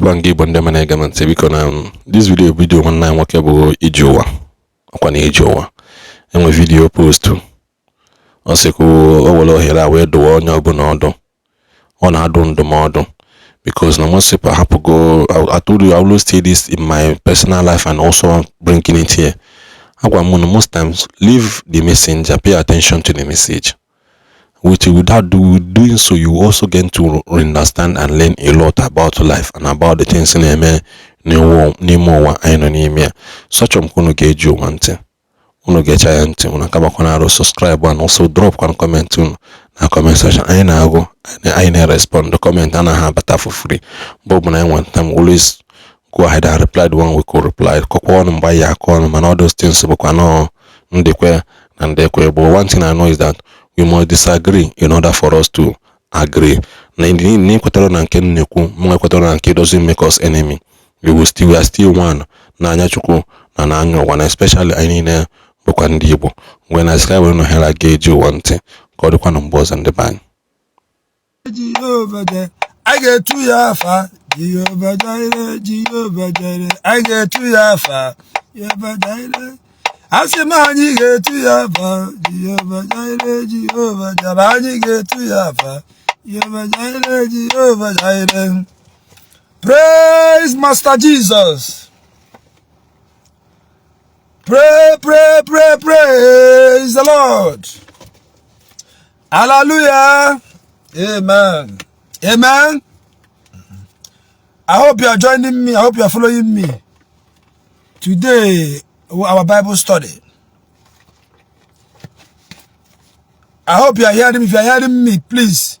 Ekenekwa m Igbo ndị ọma na-ege m ntị. Biko, na this video, video nwanne anyị nwoke bụ iji ụwa ọkwa na iji ụwa enwe video post. Ọ sị ka o were ohere a wee dụwa onye ọbụla ọdụ. Ọ na-adụ ndụmọdụ because na most people hapụgo. I told you I always say this in my personal life and also bringing it here. Agwa m na most times, leave the messenger, pay attention to the message. Without doing so, you also get to understand and learn a lot about life and about the things na-eme n'ime ụwa anyị nọ n'ime ya. So achọrọ m ka unu ga-eji ụwa ntị, unu ga-echa ya ntị, unu akabakwana arụ subscribe and also drop kwan comment unu na comment section. Anyị na-agụ, anyị na-respond. Comment anaghị abata for free. Mgbe ọbụla anyị nwere time, always go ahead and reply the one we could reply. Kọkwa ọnụ mgbe anyị akọ ọnụ, mana all those things bụkwa nọọ ndekwe na ndekwe. But one thing I know is that we must disagree in order for us to agree. Na ndị ekwetara na nke m na-ekwu, mụ ekwetara na nke, doesn't make us enemy. We are still one n'anya Chukwu na n'anya ụwa, na especially anyị niile bụkwa ndị Igbo. Mgbe na sky were nọhere ga-eji ụwa ntị ka ọ dịkwa na mgbe ọzọ, ndị be anyị. Jehova Jire, anyị ga-etu ya afa. Jehova Jire, Jehova Jire, anyị ga-etu ya afa. Jehova Jire, asị m anyị ga-etu ya afa. Jehova Jire, Jehova Jire, anyị ga-etu ya afa. Jehova Jire, Jehova Jire. Praise Master Jesus. Pray, pray, pray, praise the Lord. Hallelujah. Amen. Amen. I hope you are joining me. I hope you are following me. Today, our Bible study. I hope you are hearing me. If you are hearing me, please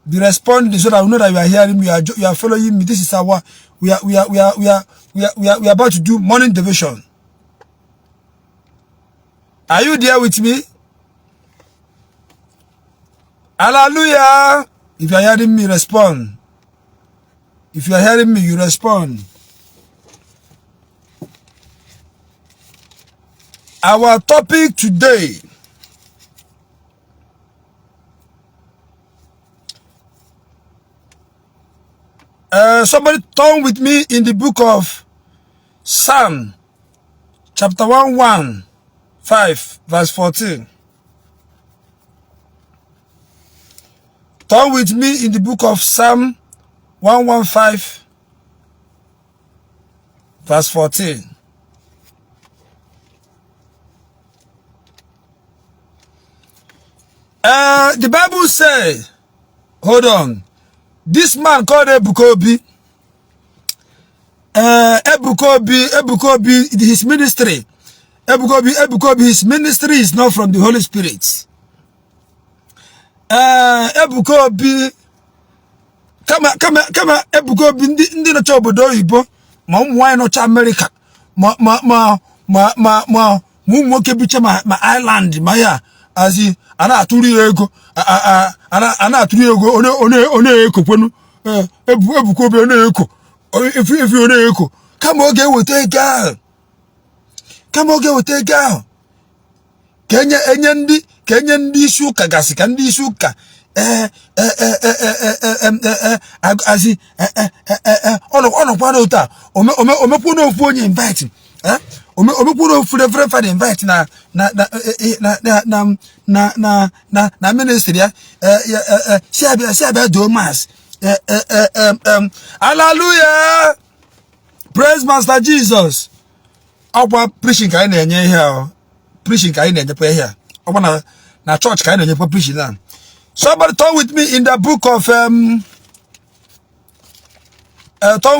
be responding so that we know that you are hearing me. You are following me. This is our we are we are we are we are we are we are, we are about to do morning devotion. Are you there with me? Hallelujah. If you are hearing me, respond. If you are hearing me, you respond. Our topic today, somebody turn with me in the book of Psalm, chapter 115, verse 14. Turn with me in the book of Psalm 115, verse 14. The Bible says, hold on, this man called Ebuka Obi, Ebuka Obi, Ebuka Obi, his ministry, Ebuka Obi, Ebuka Obi, his ministry is not from the Holy Spirit. Ebuka Obi, kama Ebuka Obi, ndị nọcha obodo oyibo, ma ụmụ nwaanyị nọcha Amerịka, ma ụmụ nwoke bicha ma Ireland, ma ya azi a na-atụrụ ya ego, a na-atụrụ ya ego, onye ekokwenu Ebuka Obi, onye eko efi efi, onye eko. Kama ọ ga-eweta ego ahụ, kama ọ ga-eweta ego ahụ ka enye ka enye ndị isi ụka gasị, ka ndị isi ụka azi ọnọkwa n'otu a omekwu n'ofu onye invite, omekwu n'ofu reverend father invite na ministry ya, si abịa doo mass. Hallelujah, praise Master Jesus. Ọkwa preaching ka anyị na-enye ihe a, preaching ka anyị na-enyekwa ihe a. Ọkwa na church ka anyị na-enyekwa preaching na. Somebody turn with me in the book of turn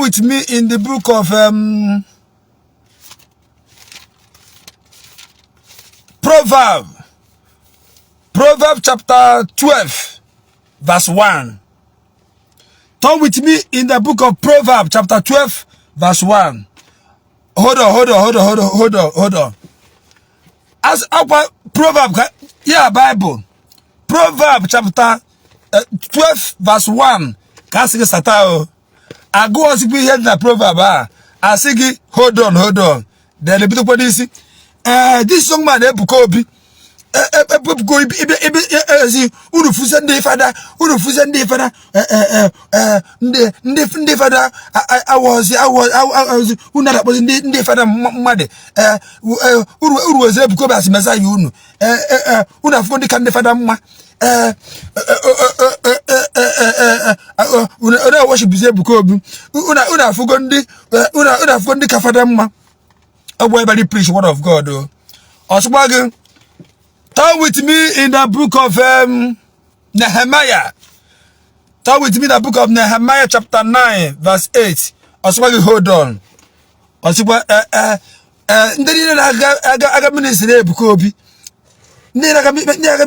with me in the book of Proverb. Proverb chapter 12 verse 1. Turn with me in the book of Proverb chapter 12 verse 1. Hold on, hold on, hold on, hold on, hold on, hold on. As our Proverb, yeah, Bible. Proverb chapter 12 verse 1. Ka asị gị sata o. Agụọzikwa ihe dị na Proverb a. Asị gị hold on, hold on. Then ebidokwa n'isi. This young man Ebuka Obi. Ebuka ebe ezi unu fụzie ndị fada, unu fụzie ndị fada, ndị ndị ndị fada awọzi awọzi, unu na-akpọzi ndị ndị fada mmadụ. Unu unu wezi Ebuka Obi as Messiah unu. Unu afụgo ndị ka ndị fada mma. Unu na-worshipzi Ebuka Obi. Unu afụgo ndị unu afụgo ndị ka fada mma. Ọ bụ ebe preach word of God o. Ọ sịkwa gị, turn with me in the book of Nehemiah. Turn with me in the book of Nehemiah chapter 9 verse 8. Ọ sịkwa gị hold on. Ọ sịkwa ndị niile na-aga aga ministry Ebuka Obi, ndị na-aga ndị na-aga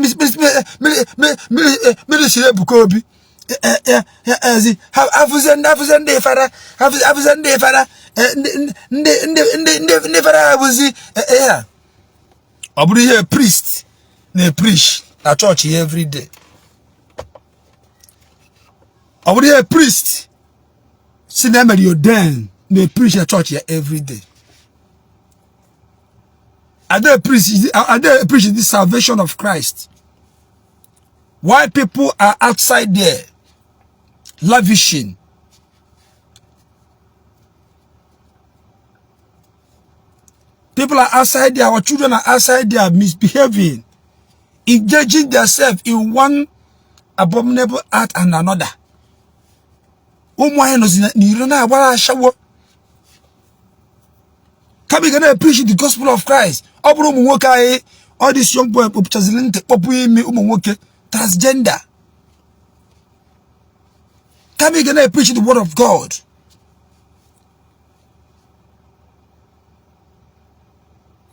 ministry Ebuka Obi, ezi afụzie ndị afụzie ndị fada, afụzie ndị fada, ndị ndị ndị ndị ndị fada abụzi ya. Ọ bụrụ ihe priest na-epreach na chọọchị ya everyday, ọ bụrụ ihe priest si na emere ordain na-epreach na chọọchị ya everyday. Are they preach the salvation of Christ? Why people are outside there lavishing? People are outside there, our children are outside there misbehaving, engaging themselves in one abominable act and another. Ụmụ anyị nọzi n'iro na-agbara ashawo. Kama ị ga na-preach the gospel of Christ, ọ bụrụ ụmụ nwoke anyị, all this young boy kpọpụchaziri ntị, kpọpụ imi, ụmụ nwoke transgender. Kama ị ga na-preach the word of God,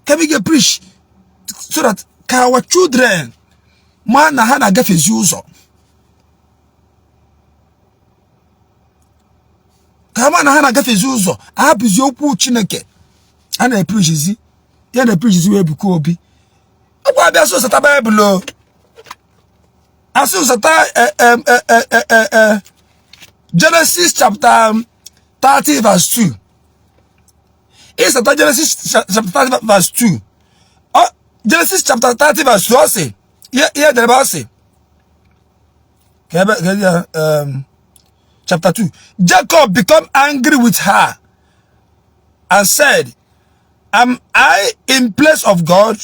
kama ị ga-preach so that ka our children ma na ha na-agafezi ụzọ, ka ha ma na ha na-agafezi ụzọ, ahapụzi okwu Chineke a na-epreachizi ya, na-epreachizi wee Ebuka Obi. Ọkwa abịa sị zata Baịbụl o, asị zata Genesis chapter 30 verse 2. Ịzata Genesis chapter 30 verse 2, Genesis chapter 30 verse 2, ọ sị ihe edere ọ sị ka ebe ka ya, chapter 2, Jacob become angry with her and said, am I in place of God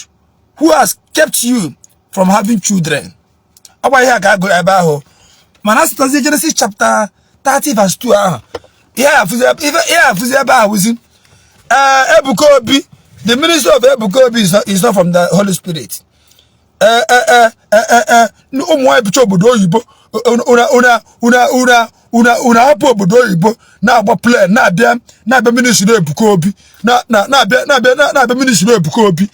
who has kept you from having children? Ọ gwa ihe a ka a gụrụ ebe ahụ, mana asịtazi Genesis chapter 30 verse 2 ahụ, ihe afụzi ebe ahụ wụzi Ebuka Obi, the ministry of Ebuka Obi is not from the Holy Spirit. Ụmụ nwaanyị bụcha obodo oyibo, una hapụ obodo oyibo na-agba plane na-abịa na-abịa ministry Ebuka Obi, na-abịa na-abịa na-abịa ministry Ebuka Obi,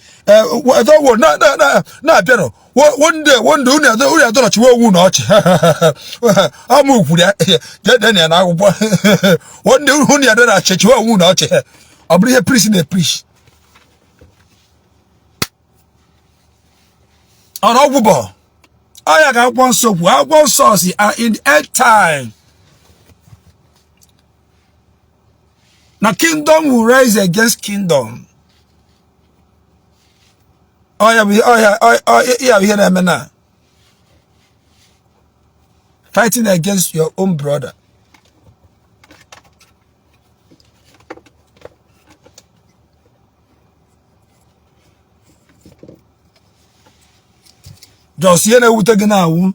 na-abịa nọ one day, one day unu adọrọchiwe onwe unu ọchị. Ọmụ kwuru ya jee ya n'akwụkwọ. One day unu adọrọchiwe onwe unu ọchị. Ọ bụrụ ihe priest na-epreach ọrụ ọgwụ bụ ọ ya ka akwụkwọ nsọ kwu. Akwụkwọ nsọ si in the end time na kingdom will rise against kingdom. Ọ ya bụ ọ ya bụ ihe na-eme na fighting against your own brother. Just ihe na-ewute gị na-awụ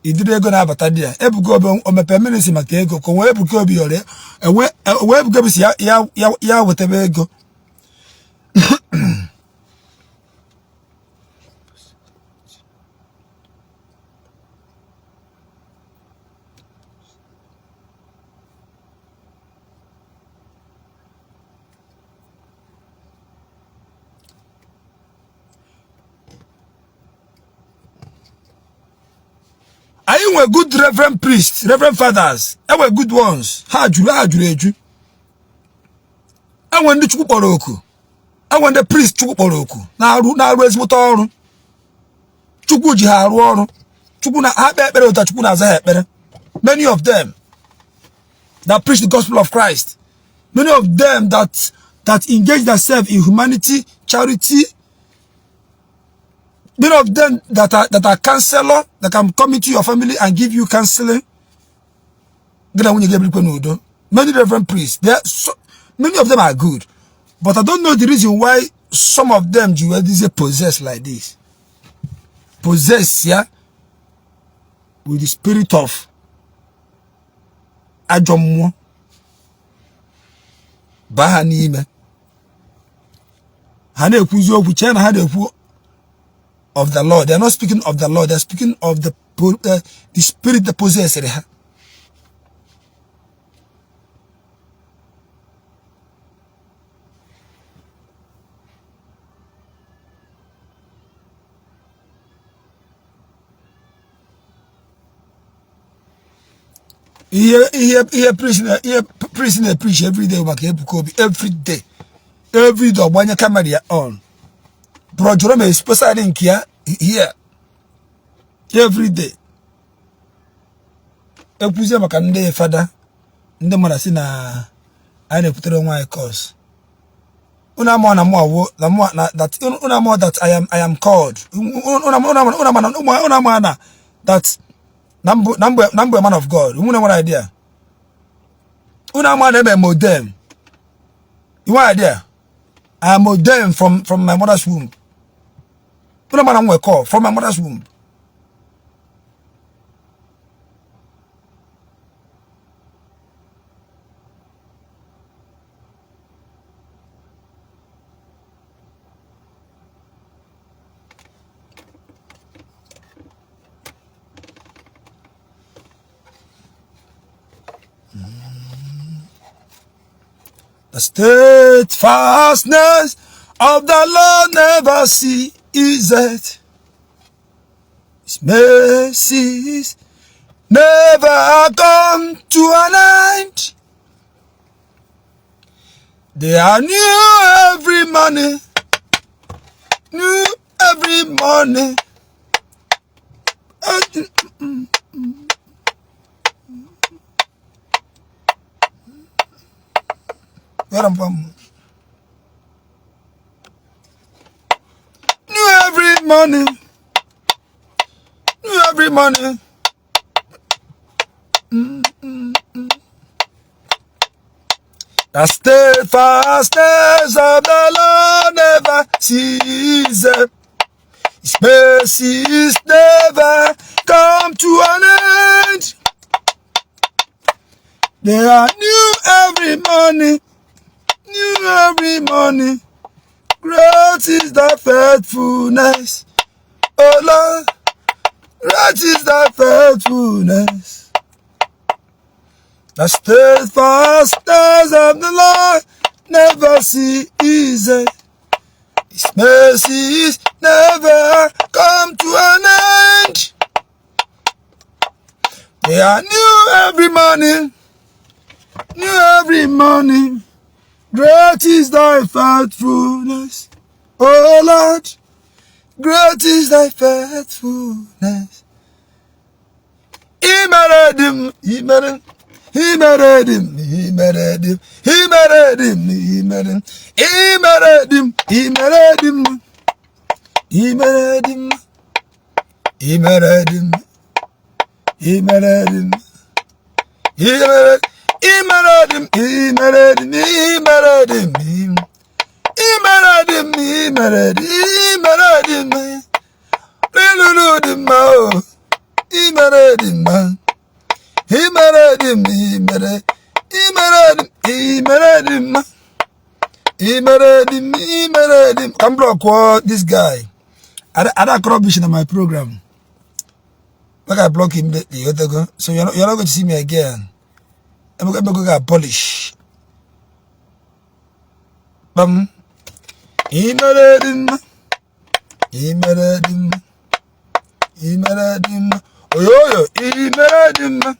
idiri ego na-abata di ya. Ebuka Obi o mepee ministry maka ego ka onwe Ebuka Obi yọrọ enwe Ebuka Obi si ya ya ya wetebe ego. Anyị nwe good reverend priests, reverend fathers, enwe good ones, ha juru, ha juru eju. Enwe ndị Chukwu kpọrọ oku, enwe ndị priest Chukwu kpọrọ oku na-arụ na-arụ ezigbote ọrụ. Chukwu ji ha arụ ọrụ. Chukwu na ha kpee ekpere ụta, Chukwu na-aza ha ekpere. Many of them that preach the gospel of Christ, many of them that engage themselves in humanity, charity, Many of them that are counselor that can come into your family and give you counseling. Gị na nwunye gị ebirikwe n'udo. Many reverend priests, they are so, many of them are good, but I don't know the reason why some of them ji wee dizie possess like this, possess ya with the spirit of ajọ mmụọ baa ha n'ime. Ha na-ekwuzi okwu, chee na ha na-ekwu of the Lord. They are not speaking of the Lord, they are speaking of the spirit that possessed ha. Ihe priest na-preach every day maka Ebuka Obi. Every day, every day, ọgbanye camera ya on. Bro Jerome especially nke ya here every day. Ekwuzie maka ndị fada, ndị mmadụ si na anyị na-ekwutere onwe anyị curse. Unu ama na mụ awụ na mụ na that unu ama that I am called. Unu ama na that na mbụ man of God. Unu nwere idea? Unu ama na eme modem? You nwere idea? I am ordained from my mother's womb. Unu ama na m nwere call from my mother's womb. The steadfastness of the Lord never ceases. His mercies never come to an end. They are new every morning, new every morning. Where I'm from. New every morning, new every morning. The steadfastness of the Lord never ceases. His mercies never come to an end. They are new every morning, new every morning. Great is thy faithfulness, O Lord. Great is thy faithfulness. The steadfastness of the Lord never ceases. His mercies never come to an end. They are new every morning, new every morning. Great is thy faithfulness, O Lord. Great is thy faithfulness. Imere dị m, imere, imere dị m, imere dị m, imere dị m, imere, imere dị m, imere dị m, imere dị m, imere dị m, imere dị m, imere, imere dị m, imere dị m, imere dị m, imere dị m, imere dị, imere dị m, ịlụlụ dị mma o, imere dị mma, imere dị m, imere, imere dị m, imere dị mma, imere dị m, imere dị m. Ka m blockụọ this guy. I don't rubbish na my program. Make I block him lately, you go. So you're not going to see me again. I'm going to abolish. Bam. Imere dị mma. Imere dị mma. Imere dị mma. Oyoyo, imere dị mma.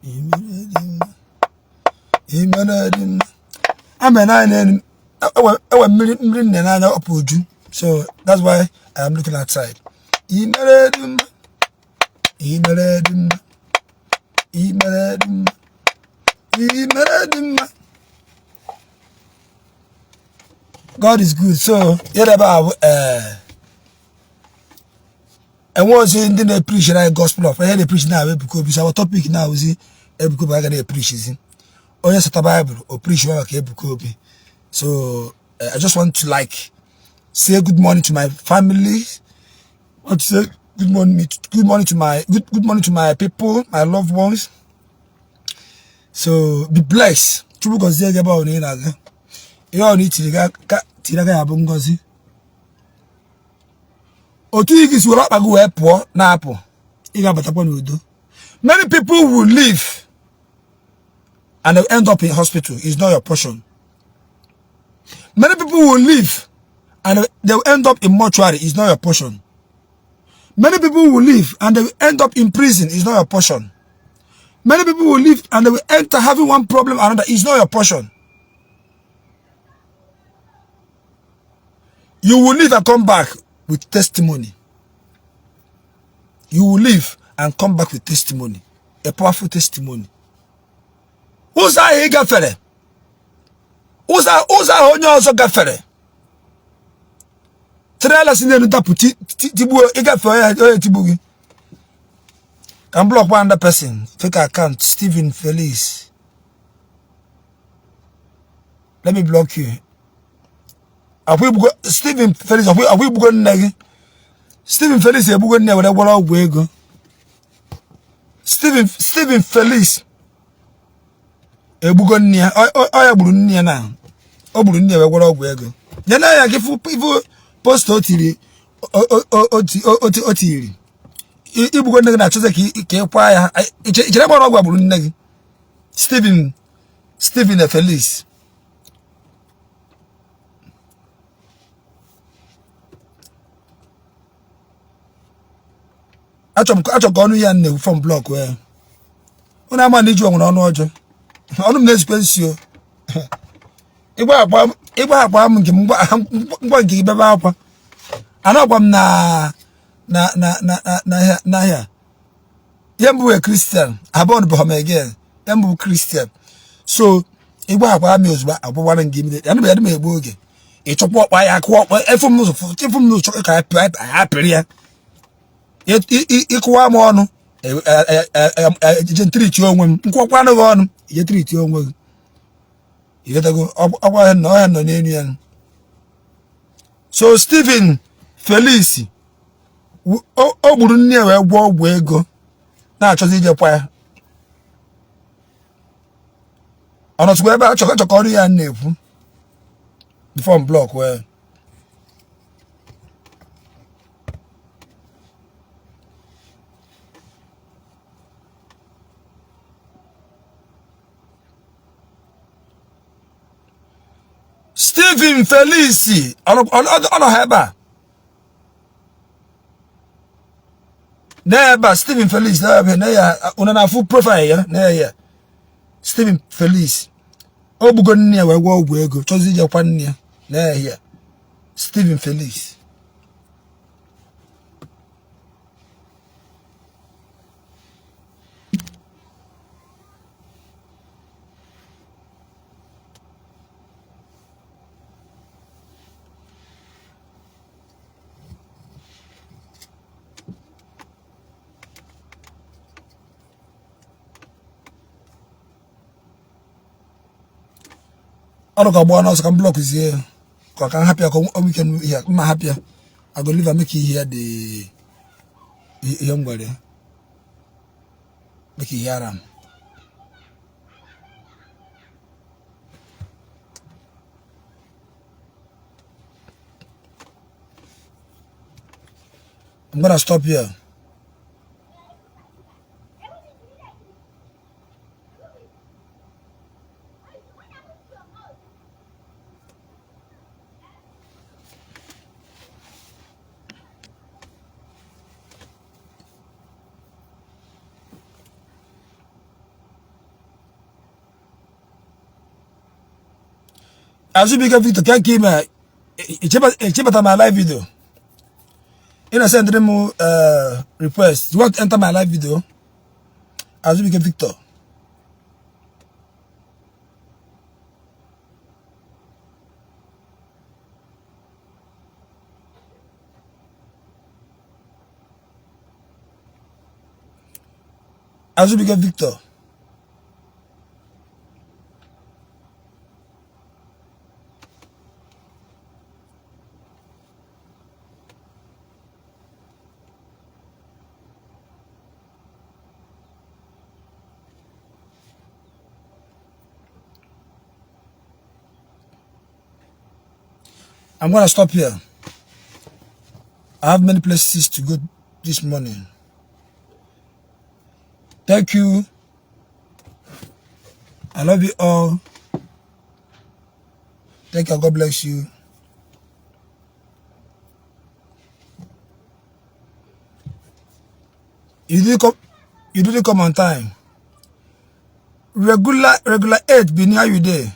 Imere dị mma. Imere dị mma. Ame na ewe mmiri nne n'anya ọpụ uju. So that's why I am looking outside. Imere dị mma. Imere dị mma. Imere dị mma. Imere dị mma. God is good. So ihe ebe a bụ enwe ozi ndị na-epreach na gospel of ihe na-epreach na Ebuka Obi. So our topic na ozi Ebuka Obi agaghị epreachizi onye sata Bible o preach maka Ebuka Obi. So I just want to like say good morning to my family. I want to say good morning, good morning to my good morning to my people, my loved ones. So be blessed. Chukwu gọzie gị ebe ọ na ị na-aga. Ihe ọ na itiri tiri aka ya bụ ngọzi. Otu ị gị si were ọkpa gị wee pụọ na-apụ, ị ga-abatakwa n'udo. Many people will leave and they end up in hospital. It's not your portion. Many people will leave and they will end up in mortuary. It's not your portion. Many people will leave and they will end up in prison. It's not your portion. Many people will leave and they will enter having one problem or another. It's not your portion. You will leave and come back with testimony. You will leave and come back with testimony. A powerful testimony. Ụzọ ahụ ị gafere, ụzọ ahụ onye ọzọ gafere, trailer si n'elu dapụ tigbuo, ịgafe onye tigbu gị. Ka m block one other person, fake account, Stephen Felix. Let me block you. Akwa igbugo Stephen Felix, akwa igbugo nne gị. Stephen Felix egbugo nne were gwọrọ ọgwụ ego. Stephen Felix egbugo nne ya, ọ ya gburu nne ya na o gburu nne ya wee gwọrọ ọgwụ ego. Nye na ya gị fụ post o tiri o tiri igbugo nne gị na-achọzi ka ị kwa ya. Ichere gbara ọgwụ gburu nne gị. Stephen Felix. Achọ ka ọnụ ya na-ekwu from block wee ụnụ ama na iji nwere ọnụ ọjọọ. Ọnụ m na-ezikwe nsi o. Ịgba akpa m nke ngwa nke gị bebe akwa. Anọkwa m na na na na na n'ahịa. Ihe mbụ wee Christian, abụọ bụ hom again. Ihe mbụ Christian. So ịgba akpa m ozugbo agbawara m gị immediately. Anụ m egbu oge. Ị chọkwa ọkpa ya akụwa ọkpa efu m n'ụzọ efu m n'ụzọ ka ya pịrị ya. Ịkụwa m ọnụ eje ntriti onwe m, nkwụkwọ anụghị ọnụ ije triti onwe gị. Ịghọtago ọkwa ọhịa nọ ọhịa nọ n'elu ya. So Stephen Felix o gburu nne ya wee gwọọ ọgwụ ego na-achọzi ijekwa ya. Ọ nọtụkwa ebe a chọkọ chọkọ ọrụ ya na-ekwu before m block wee. Stephen Felix ọ nọ ha ebe a n'ebe a. Stephen Felix n'ebe na ya unu na-afụ profile ya na ya. Stephen Felix o gbugo nne ya wee gwọọ ọgwụ ego chọzi ijekwa nne ya na ya. Stephen Felix. Ọrụ ka gbaa n'ọsọ ka m block zie ya ka ọ ka m hapụ ya ka o nwee ike ihe mma hapụ ya. I go leave am make he hear the ihe m gwara ya, make he hear am. I'm gonna stop here. Azubike Victor ka ka ime echebata my live video. Ị na-send m request. You want to enter my live video? Azubike Victor. Azubike Victor. I'm gonna stop here. I have many places to go this morning. Thank you. I love you all. Thank you. God bless you. You didn't come on time. Regular 8 be near you there.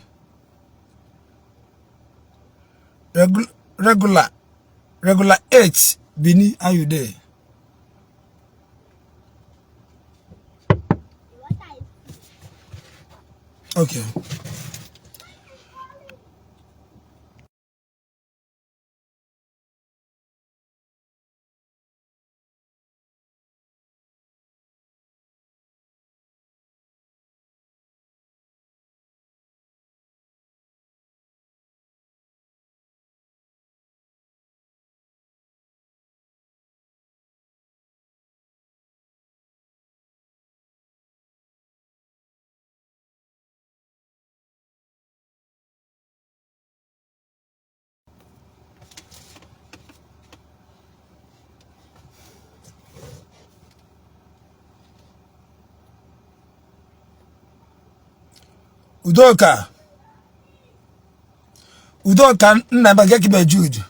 Regular 8 Bini, how you there? Okay. Udoka. Udoka Nnabaka Kibe Jude.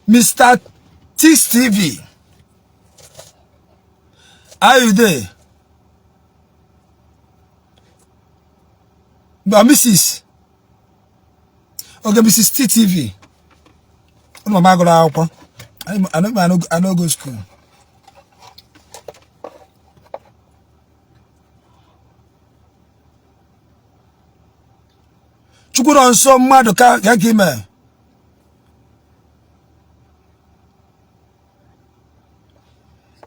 Mr. T TV. How you there? Mrs. Okay, Mrs. TTV. Ụmụ m agụrụ akwụkwọ. I no go school. Chukwu nọ nso mmadụ ka ime.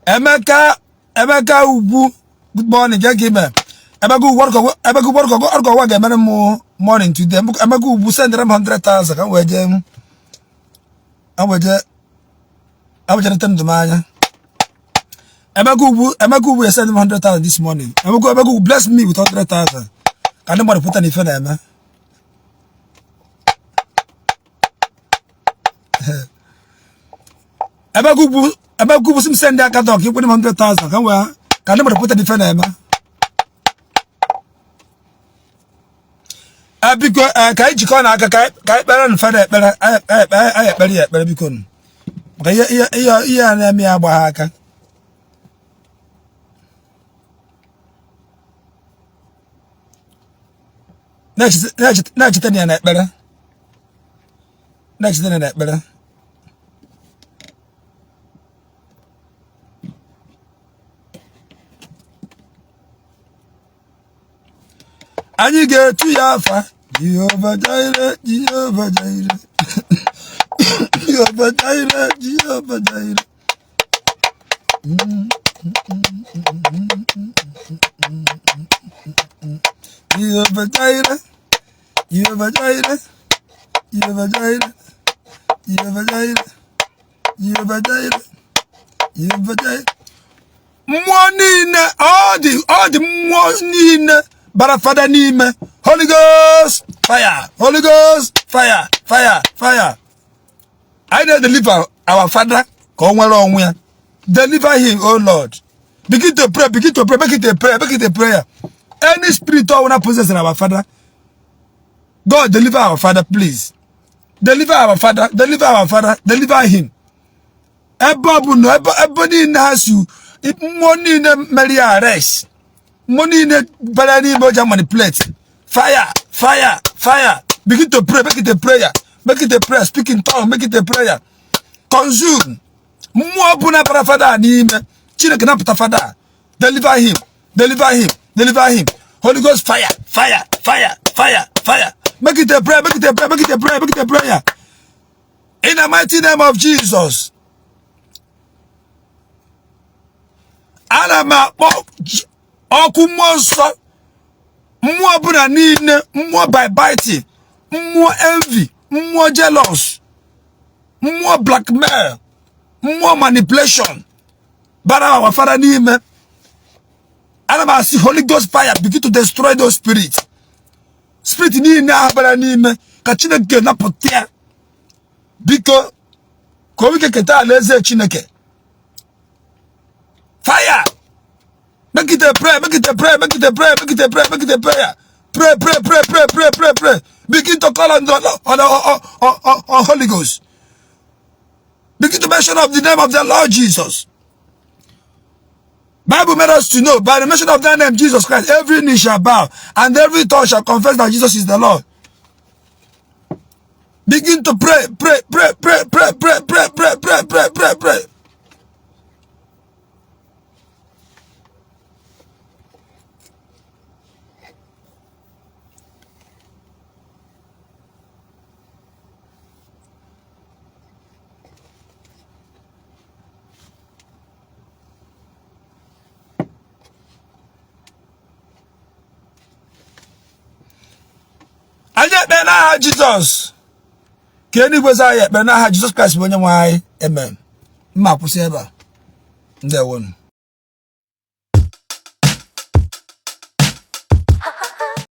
Emeka Ugwu, good morning, ka ime. Emeka Ugwu, Emeka Ugwu, ọrụkọ ọwa ga-emere m morning today. Emeka Ugwu sendere m 100,000 ka m wee jee m wee jee abụcharịta ndụ m anya. Emeka Ugwu send m 100,000 this morning. Emeka Ugwu bless me with 100,000 ka ndị mmadụ pụta na ife na-eme. Emeka Ugwu sị m send aka dọk ikwere m 100,000 ka m wee ka ndị mmadụ pụta na ife na-eme. Biko, ka anyị jikọọ n'aka ka anyị kpere mfada ekpere. Anyị ekpere ya ekpere, biko nụ. Maka ihe a na-eme ya agba ha aka. Na-echeta ya na ekpere, na-echeta ya na ekpere. Anyị ga-etu ya afa Jehova Jireh, Jehova Jireh, Jehova Jireh, Jehova Jireh. Jehova Jireh, Jehova Jireh, Jehova Jireh, Jehova Jireh, Jehova Jireh, Jehova Jireh. Mmụọ niile, ọ dị mmụọ niile bara fada n'ime, Holy Ghost fire, Holy Ghost fire, fire, fire. Anyị na-deliver our father ka ọ nwere onwe ya. Deliver him, oh Lord. Begin to pray, begin to pray, make it a prayer, make it a prayer. Any spirit or wanna possess in our father, God, deliver our father, please. Deliver our father, deliver our father, deliver him. Ebe ọ bụ na ebe niile ha si, mmụọ niile mere ya arrest, mmụọ niile bara n'ime oja manipulate, fire, fire, fire. Begin to pray, make it a prayer, make it a prayer. Speak in tongue, make it a prayer. Consume mmụọ ọbụla bara fada n'ime. Chineke, napụta fada. Deliver him, deliver him, deliver him. Holy Ghost fire, fire, fire, fire, fire. Make it a prayer, make it a prayer, make it a prayer, make it a prayer. In the mighty name of Jesus. Ana m akpọ Ọkụ mmụọ nsọ, mmụọ ọbụla niile, mmụọ backbiting, mmụọ envy, mmụọ jealous, mmụọ blackmail, mmụọ manipulation bara our father n'ime. Ana m asị Holy Ghost fire begin to destroy those spirits. Spirit niile ahụ bara n'ime ka Chineke napụta ya, biko, ka o nwee ike keta alaeze Chineke. Fire! Make it a prayer, make it a prayer, make it a prayer, make it a prayer, make it a prayer. Pray, pray, pray, pray, pray, pray, pray. Begin to call on the on, the, on Holy Ghost. Begin to mention of the name of the Lord Jesus. Bible made us to know by the mention of that name Jesus Christ, every knee shall bow and every tongue shall confess that Jesus is the Lord. Begin to pray, pray, pray, pray, pray, pray, pray, pray, pray, pray, pray, pray. Anyị ekpe n'aha Jizọs, ka eluigwe zaa anyị ekpere n'aha Jizọs Kraịst bụ onye nwe anyị. Amen. M ma akwụsị ebe a. Ndewonu.